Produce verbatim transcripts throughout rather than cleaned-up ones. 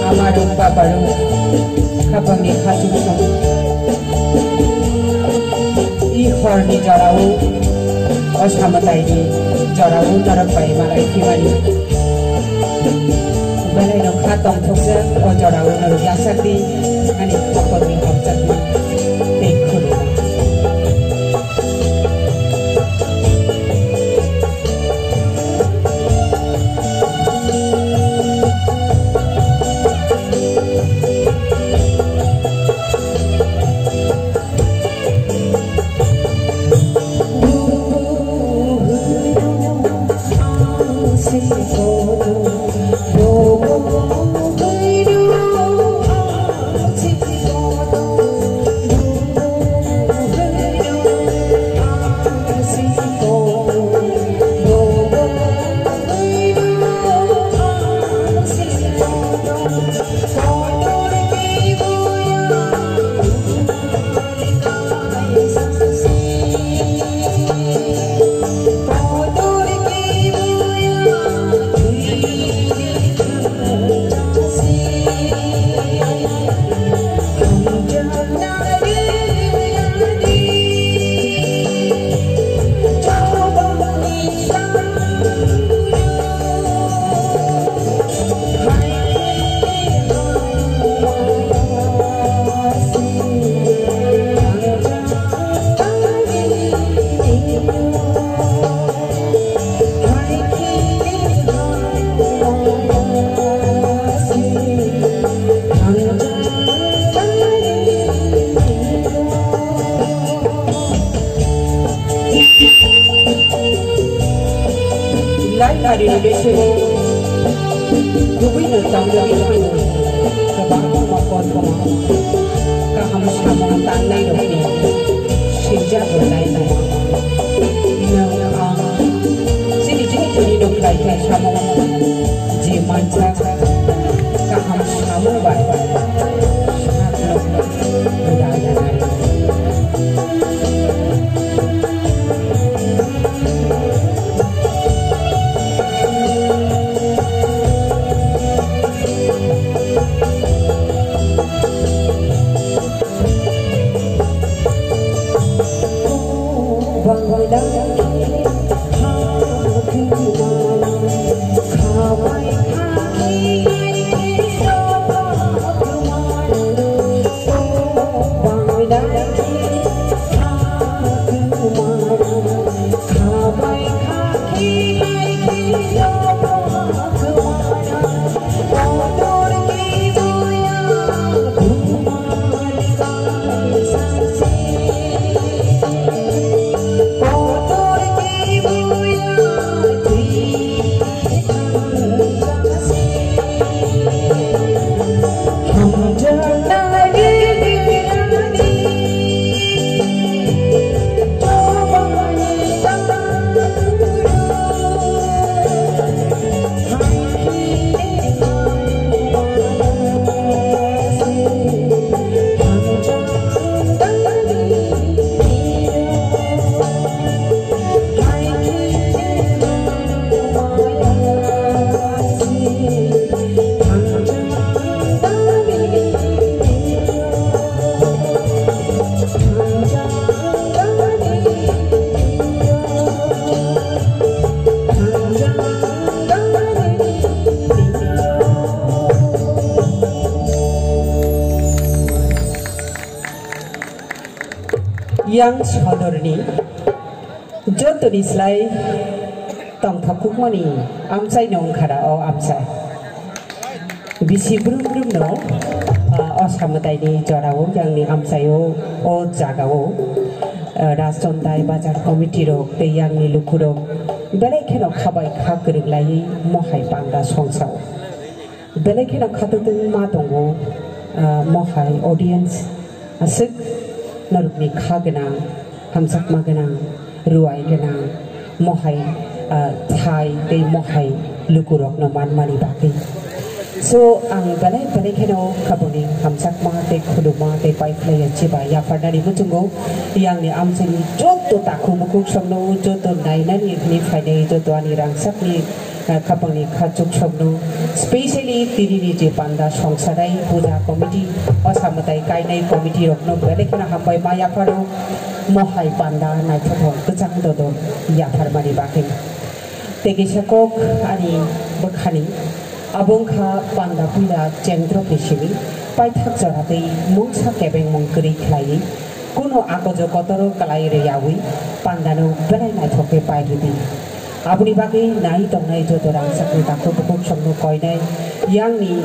Amarok babarok, khapangni khachukthung. I horni jorao, o samataini jorao norok bai malai phimani. Belai no kha tongthokjak o jorao norok yachakdi, ani khapangni hamjakma tei khuluma. Lai hari ni bisingo kubui no tangwi phano kwbangma kothoma kaham samung tangnai rokni swijak rwnai no. Nwng ang chini chini chini no khlai khlai samung je manjak kaham samung bai sak nokno rwna nanai. Yang sodorni jotoni slai tongthok kukmani amchai no wngkha da o amchai. Bisi brum brum no, ah, o samataini jorao yangni amchaio o jagao, ah, Rajchondai Bazar Committee rok tei yangni lukurok belai kheno khabai kha kwrwk laiwi mohai panda songsao. Belai kheno khatotwng ma tongo, ah, mohai audience aswk norokni kha gwnang, hamjakma gwnang, ruai gwnang, mohai, ah, thai tei mohai lukurokno manmani bagwi. So, ang belai belai kheno khaboni hamjakma tei khuluma tei pai phlaiya chiba yapharnani muchungo yangni amchaini joto takhuk bukhuk songno joto nainani hwnwi phainai joto ani rangchakni Khapangni kha chuksokno, specially tinini je panda songsanai puja committee, o samwtai kainai committee rokno belai kheno hambai ma yapharo, mohai panda naithothok kwchang dodok yapharmani bagwi. Tei kisa kok ani bwkhani, abo wngkha panda puila chengdrokni simi, paithak jora tei mungsa kebengmung kwrwi khlaiwi, kuno akojo kotoro kwlai rwyawi pandano belai naithok khe pai rwdi. Aboni bagwi nai tongnai joto rangchakni takhuk bukhuk songno koinai yangni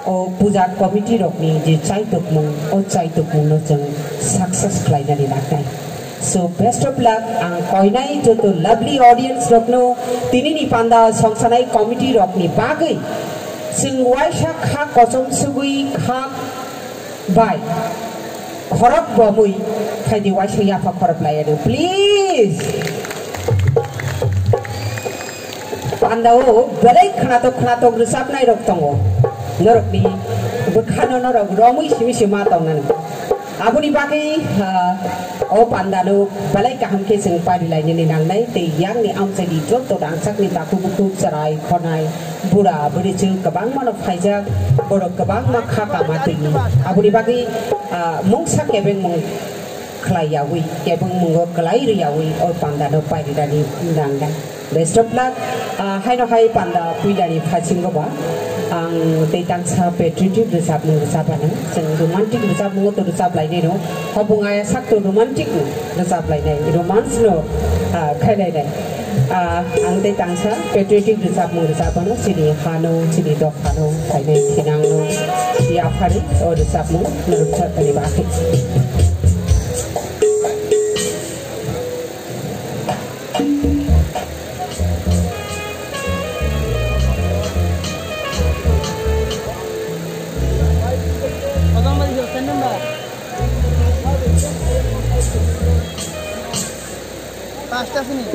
o puja committee rokni je chaitokmung, o chaitokmungno chwng success khlainani nangnai. So best of luck, ang koinai joto lovely audience rokno tinini panda songsanai committee rokni bagwi chwng waisa kha kochom sugwi kha bai khorok bomwi khaidi waisa yapha khorok laiya do, please. Panda o belai khnatok khnatok rwchapnai rok tongo. Norokni bwkhano norok romwi simi sima tongnani. Aboni bagwi, ah, o pandano belai kaham khe chwng parilainani nangnai tei yakni amchaini joto rangchakni takhuk bukhuk chwrai khonai bura bwrwi chwng kwbangmano phaijak, borok kwbangma kha kama twi. Aboni bagwi, ah, mungsa kebengmung khlai yawi, kebengmungo kwlai rwyawi o pandano pairirani nangnai. Best of luck. Ah, haino hai panda puilani phasingo ba ang tei tangsa patriotic rwchapmung rwchapano. Chwng romantic rwchapmungo to rwchap lainai no. Hobung aya sak to romantic no rwchap lainai. Romance no, ah, khai lainai. Ah, ang tei tangsa patriotic rwchapmung rwchapano. Chini hano, chini dophano, phainai thinangno yaphari o rwchapmung rwchapmani bagwi. পাঁচটা শুনি।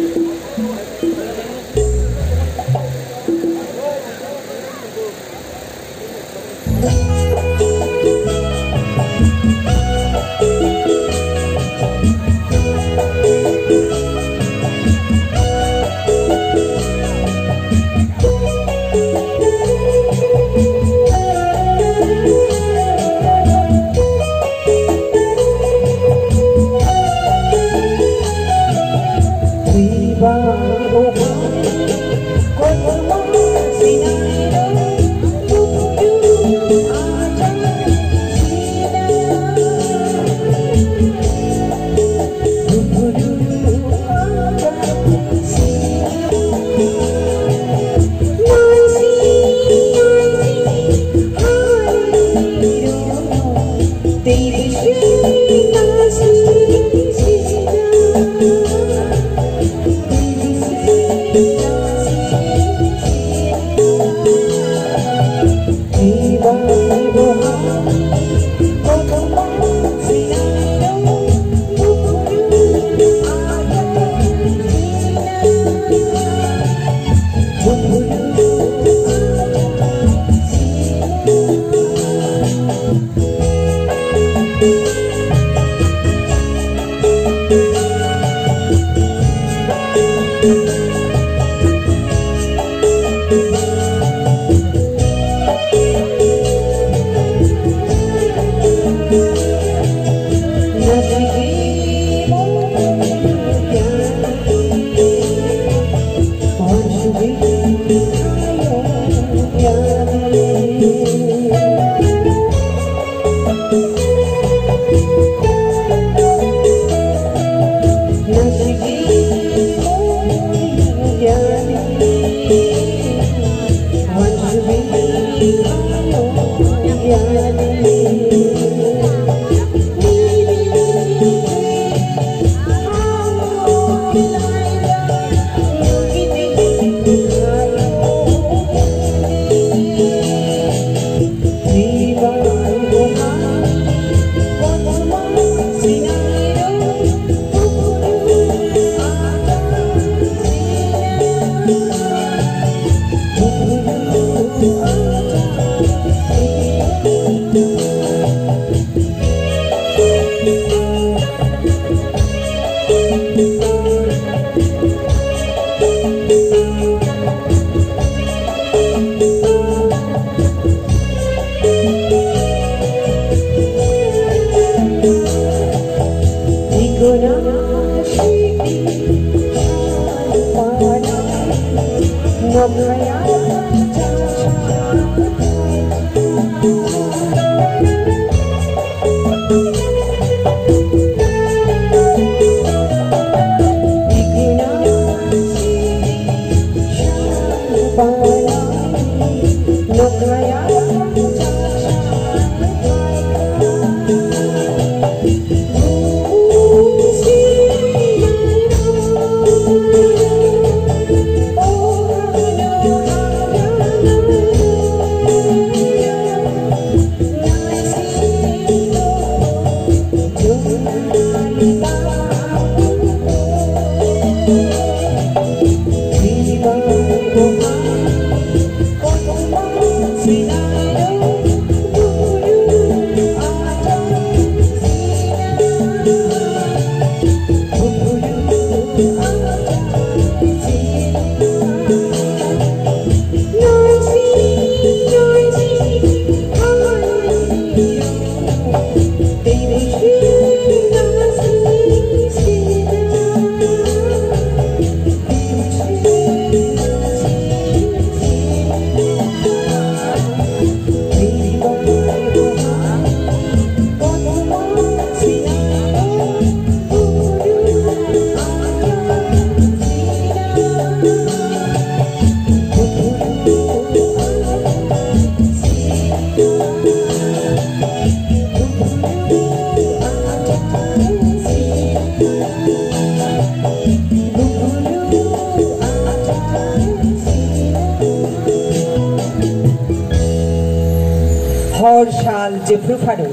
Jephru phano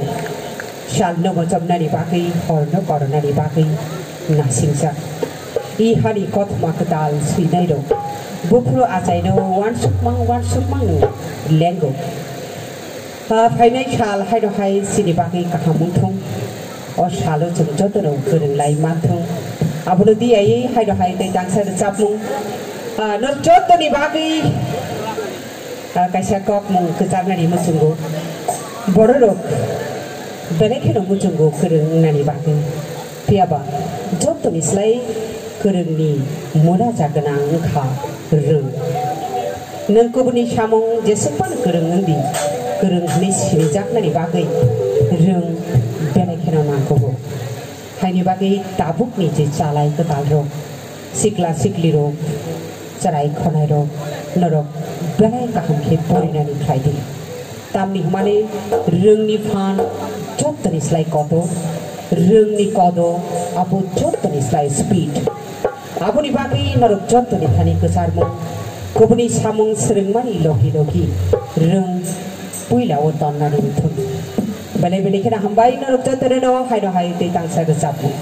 salno mochomnani bagwi, horno koronani bagwi nasingjak. I hani kothoma kwtal swinairok buphuru achaino uansukmang uansukmangno lengo. Ah, phainai sal haino hai chini bagwi kaham wngthung. O salo chwng jotono kwrwng lai manthung. Abono diyawi haino hai tei tangsa rwchapmung. Ah, norok jotoni bagwi, ah, kaisa kokmung kwcharnani muchungo. Bororok belai kheno muchungo kwrwng wngnani bagwi. Phiyaba jotoni slai kwrwngni mura ja gwnang wngkha rwng. Nwng kubuni samung jeswk phano kwrwng wng di, kwrwng hwnwi sinijaknani bagwi rwng belai kheno nangkugo. Haini bagwi tabukni je chalai kwtalrok, sikla siklirok, chwrai khonairok, norok belai kaham khe porinani khlai di. Tamni hwnmani rwngni phan jotoni slai kotor, rwngni kodo abo jotoni slai speed. Aboni bagwi norok jotoni thani kwcharmung, kubuni samung swrwngmani logi logi rwng puila o tonnani wngthung. Belai belai kheno hambai norok jotono no haino hai tei tangsa rwchapmung.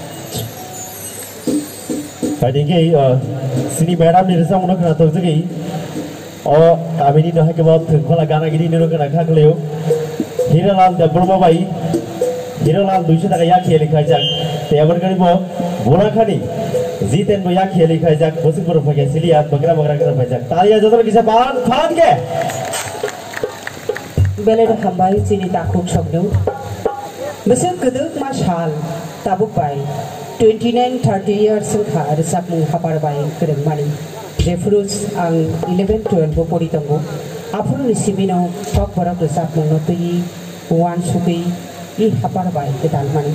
Bai dingke, uh, sini madam ni rwchapmung no khwna tokjagwi. O, kamini no hai kebo thwngkhola gana gini nino gana kha kwlaio. Hiralal Debbarma bai, Hiralal duiso taka yak kheli khaijak. Tei aboni kani bo Bulakhani Jiten bo yak kheli khaijak. Bosik borok phaikha siliya, bagra bagra khe phaijak. Taliya jotono kisa ban phan khe. Belai no hambai chini takhuk sokno. Bwswk kwdwkma sal tabuk bai twenty nine thirty years wngkha rwchapmung hapar bai kwrwngmani. Jephuru ang eleven twelve o pori tongo, aphuru ni simi no Kokborok rwchapmung no twiwi uansugwi i hapar bai gwdalmani.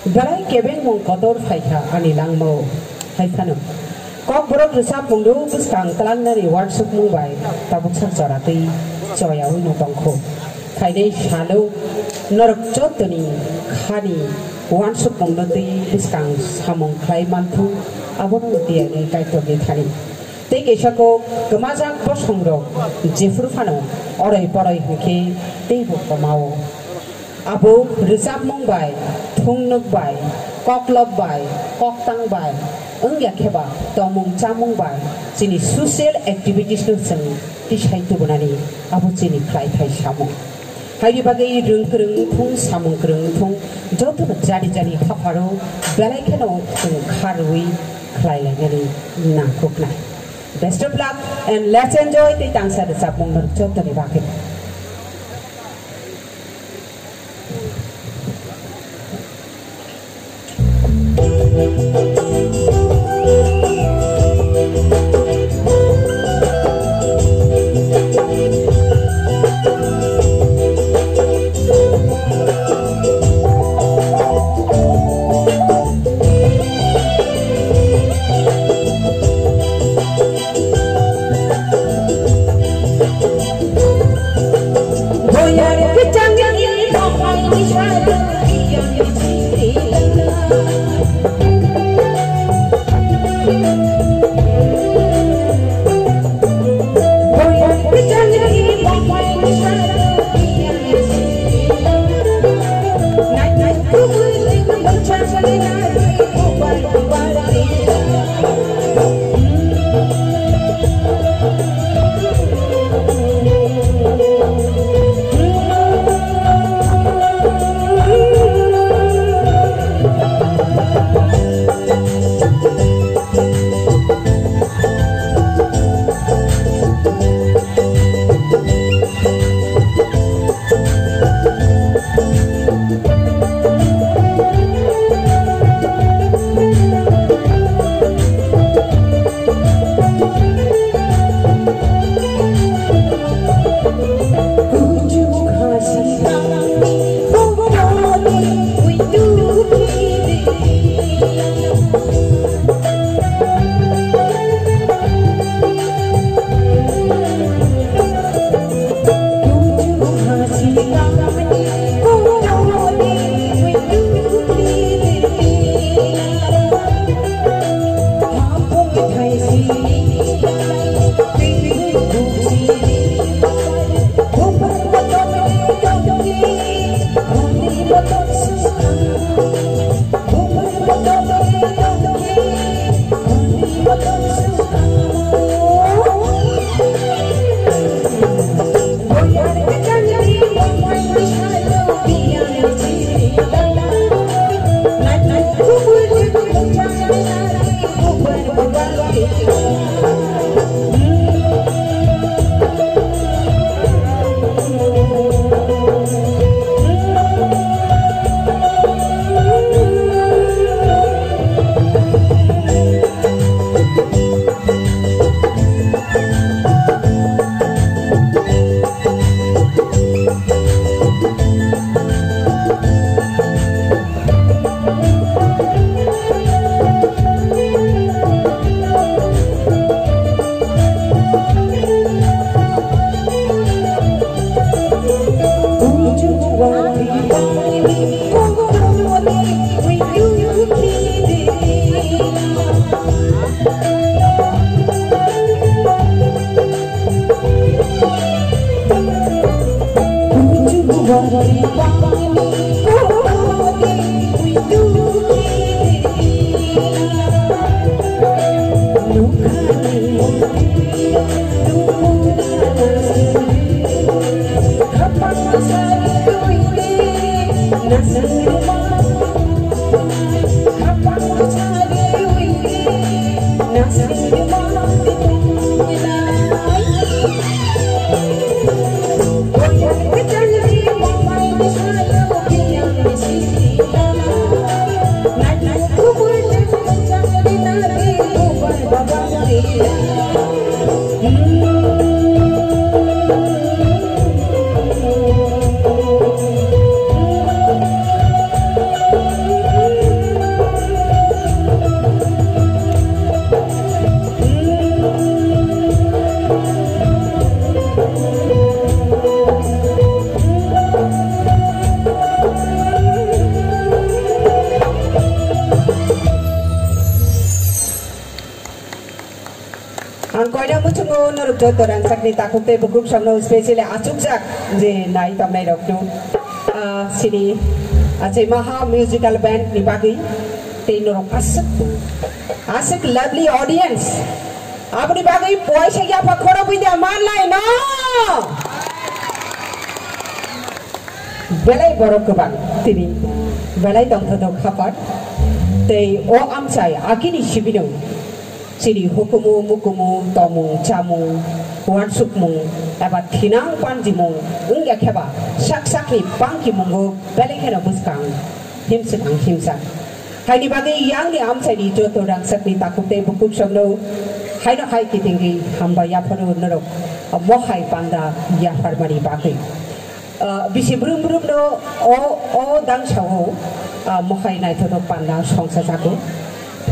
Belai kebengmung kotor phaikha ani langmao, hai phano Kokborok rwchapmung no bwskang tlangnani uansukmung bai tabuksa jora twi choyaui no tongkho. Phainai salo norok jotoni khani uansukmung no twi bwskang samung khlai manthung, abono tiyani Kaitorni thani. Tei kaisa kok kwmajak bosongrok jephuru phano oroi poroi hwnkhe teibo kwmao. Abo rwchapmung bai, thungnwk bai, koklop bai, koktang bai, wngya kheba tongmung chamung bai chini social activities no chwng tisai tubunani abo chini khlaithai samung. Haini bagwi rwng kwrwng wngthung, samung kwrwng wngthung, jotono jani jani hapharo belai kheno chwng kha rwui khlai lainani nangkuknai. Best of luck and let's enjoy tei tangsa rwchapmung norok jotoni bagwi. Ang koina muchungo norok joto rangchakni takhuk tei bukhuk songno specially achukjak je nai tongnai rokno, ah, sini achai maha musical band ni bagwi tei norok aswk aswk lovely audience aboni bagwi poisa yapha khoro buida manlai no. Belai borok kwbang tini belai tongthotok khapar tei o amchai agini sibino chini hukumu mukumu tomung chamung uansukmung eba thinang panjimung wngya kheba sak sakni pangkimungo belai kheno bwskang himswk ang himsa. Haini bagwi yangni amchaini joto rangchakni takhuk tei bukhuk songno haino hai kitingwi hambai yaphano norok mohai panda yapharmani bagwi. Ah, bisi brum brum no o, o dangsa o, ah, mohai naithotok panda songsa jago.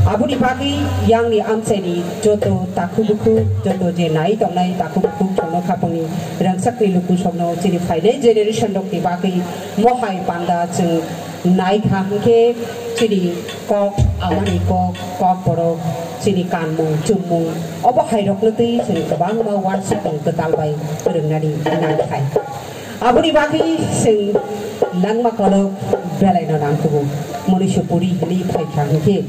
Aboni bagwi yangni amchaini joto takhuk bukhuk, joto je nai tongnai takhuk bukhuk songno khapangni rangchakni luku songno chini phainai generation rokni bagwi mohai panda chwng naikha hwnkhe chini kok, amani kok, kok borok, chini kanmung, chummung, obo hai rokno twi chwng kwbangma uansukmung kwtal bai rwngnani nangkhai. Aboni bagwi chwng langma kolok belaino nangkugo. Munui se puri hinwi phaikha hwnkhe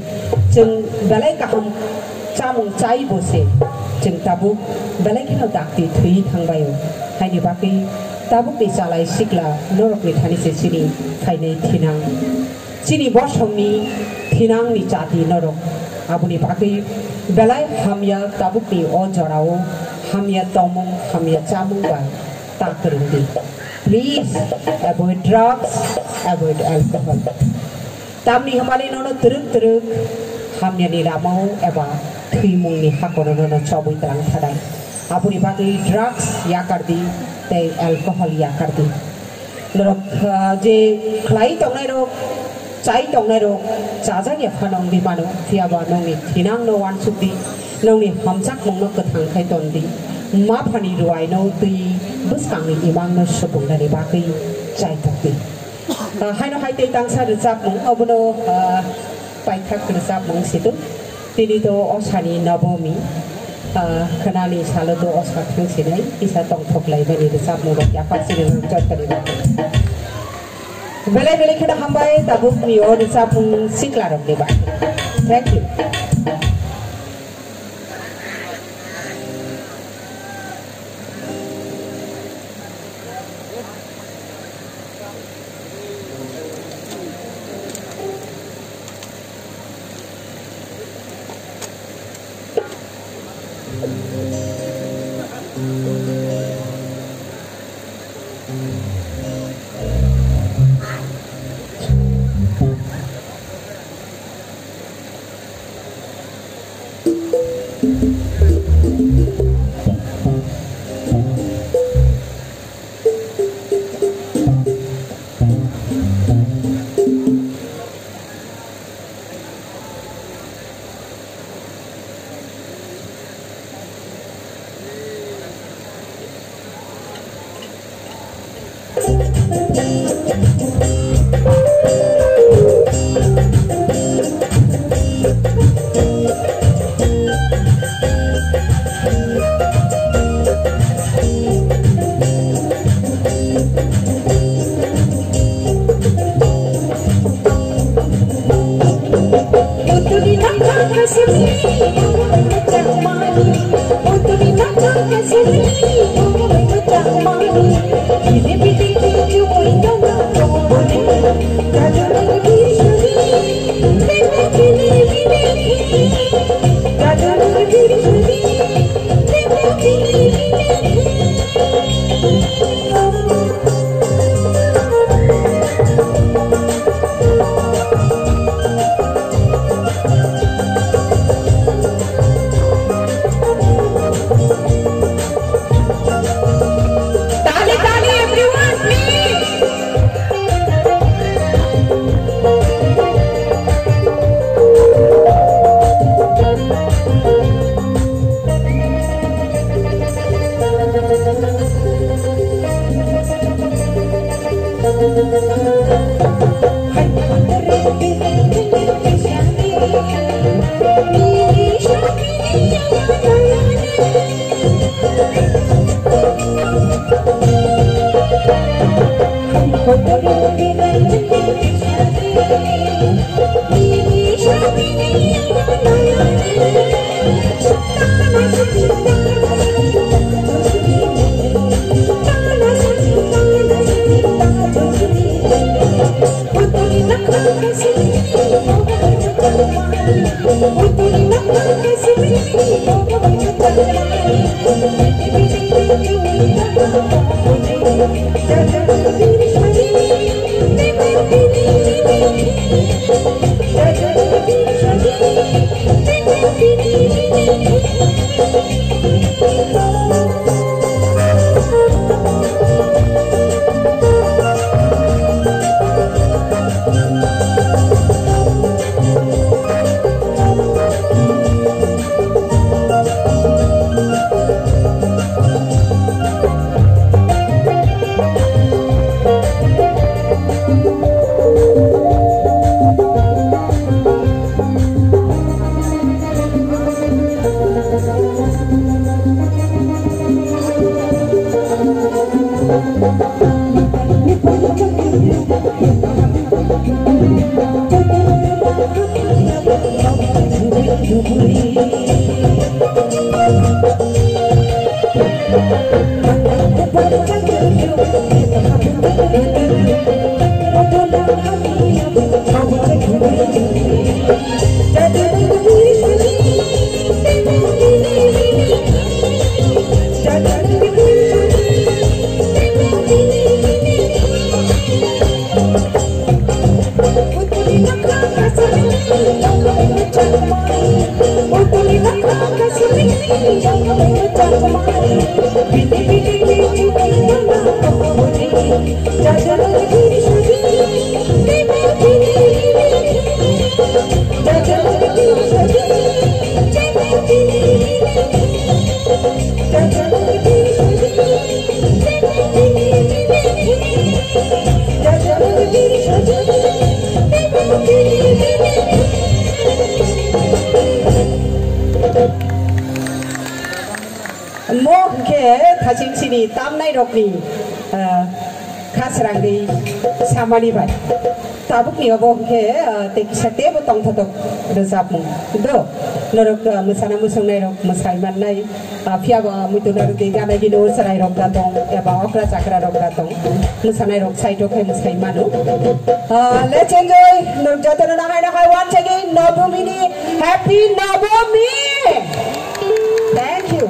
chwng belai kaham chamung chai bo se chwng tabuk belai kheno dakti thwiwi thangbaio. Haini bagwi tabukni chalai sikla norokni thani se chini phainai thinang. Chini bosongni thinangni chati norok. Aboni bagwi belai hamya tabukni o jorao hamya tongmung, hamya chamung bai ta kwrwng di. Please avoid drugs, avoid alcohol. Tamni hwnmani nono twrwk twrwk hamyani lamao eba thwimungni hakono nono chobwi twlang thadai. Aboni bagwi drugs yakar di tei alcohol yakar di. Norok, ah, je khlai tongnairok, chai tongnairok, chajak ya phano wngwi mano, phiyaba nongni thinangno uansuk di, nongni hamjakmungno kwthang khai ton di, maphani ruaino twi bwskangni imangno supungnani bagwi chai tok di. Ah, haino hai tei tangsa rwchapmung, obono, ah, paithak rwchapmung situ. Tini to osani nobomi, ah, khwnani salo to osa thangsinai, kisa tongthok laimani rwchapmung rok yaphar sini rok chot kari rok. Belai belai kheno hambai tabuk ni o rwchapmung sikla rok ni bai. Thank you. Tali, tali, everyone, please. Mo hwnkhe thaching sini tamnai rokni, ah, kha Srangwi samani bai. Tabukni obo hwnkhe, ah, tei kisa teibo tongthotok rwchapmung. Do, norok, ah, mwsana mwswngnairok mwsai mannai, ah, phiyaba muitu norok tei gana gini o chwrairok da tong, eba okra chakrarok da tong, mwsanairok side o khe mwsai mano. Ah, let's enjoy, norok jotono nahai nahai once again, Nobomini, Happy Nobomi! Thank you.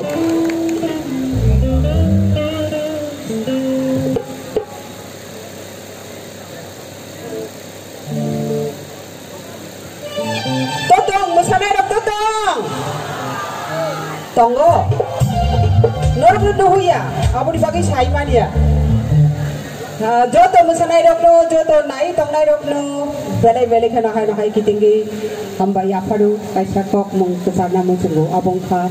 Totong, mwsanairok totong. Tongo. Norokno nuhuya, aboni bagwi sai manya. Ah, joto mwsanairokno, joto nai tongnairokno, belai belai kheno hai no hai kitingwi hambai yapharo kaisa kokmung kwcharna muchungo, abo wngkha.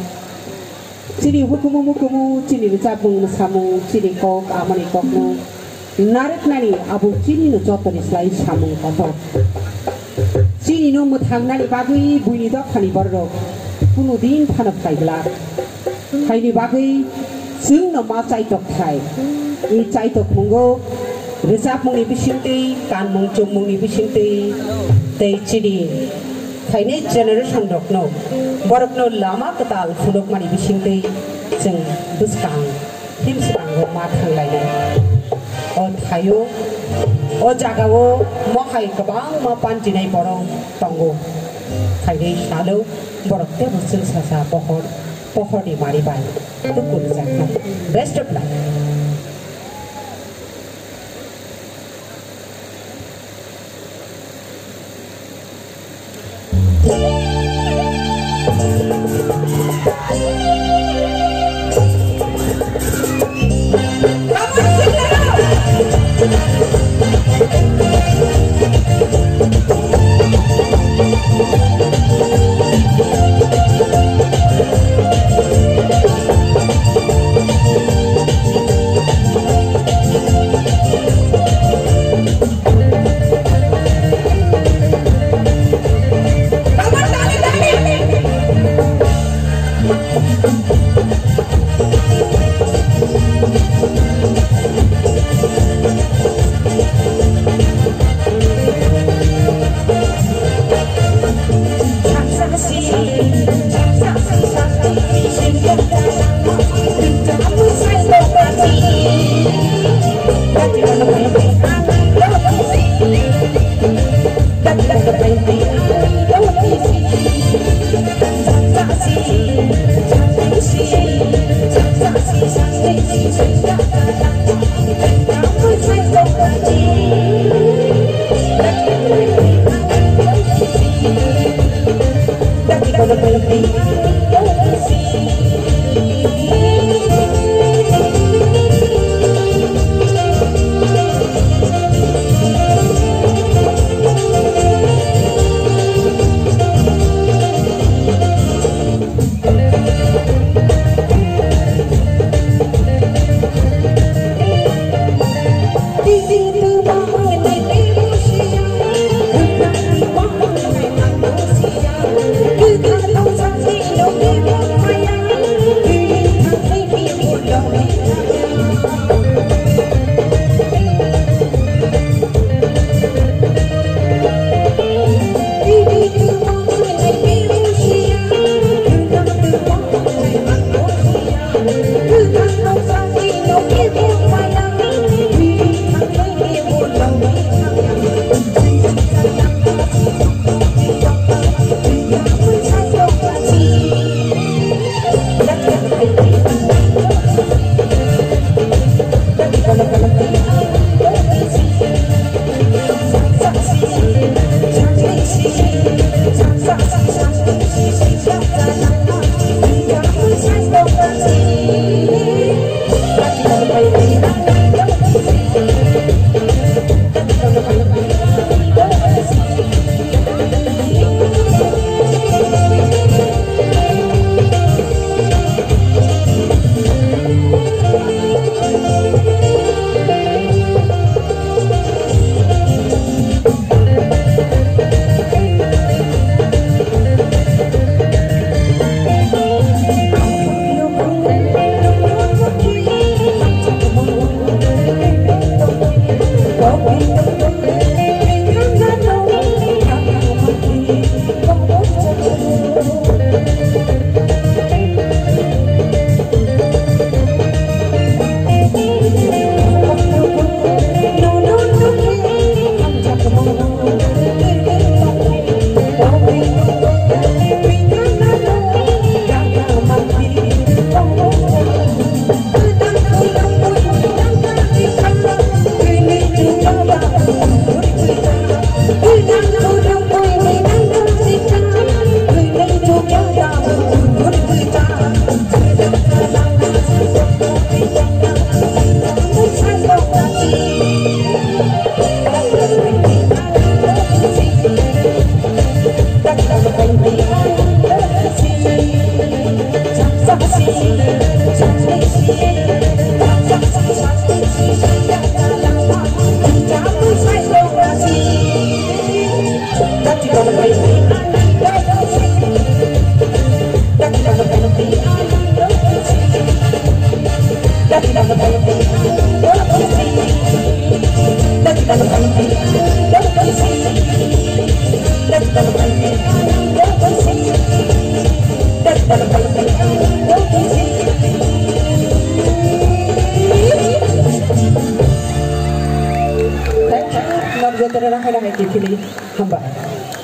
Chini hukumu mukumu, chini rwchapmung mwsamung, chini kok, amoni kokno narwknani abo chini no jotoni slai samung kotor. Chini no mwthangnani bagwi buini dophani bororok kunu din phano phaigwlak. Haini bagwi chwng no ma chaitok thai. I chaitok mungo rwchapmungni bisingtwi, kanmung chumungni bisingtwi, tei chini Phainai generation rokno borokno lama kwtal phunukmani bisingtwi chwng bwskang himskango ma thanglainai. O thaio, o jagao mohai kwbangma pantinai borok tongo. Phainai salo borok teibo chwngsacha pohor, pohorni mari bai tuku rwjaknai. Best of luck. Thank you. Nok joto no rakhai rakhai kiphilwi hambai.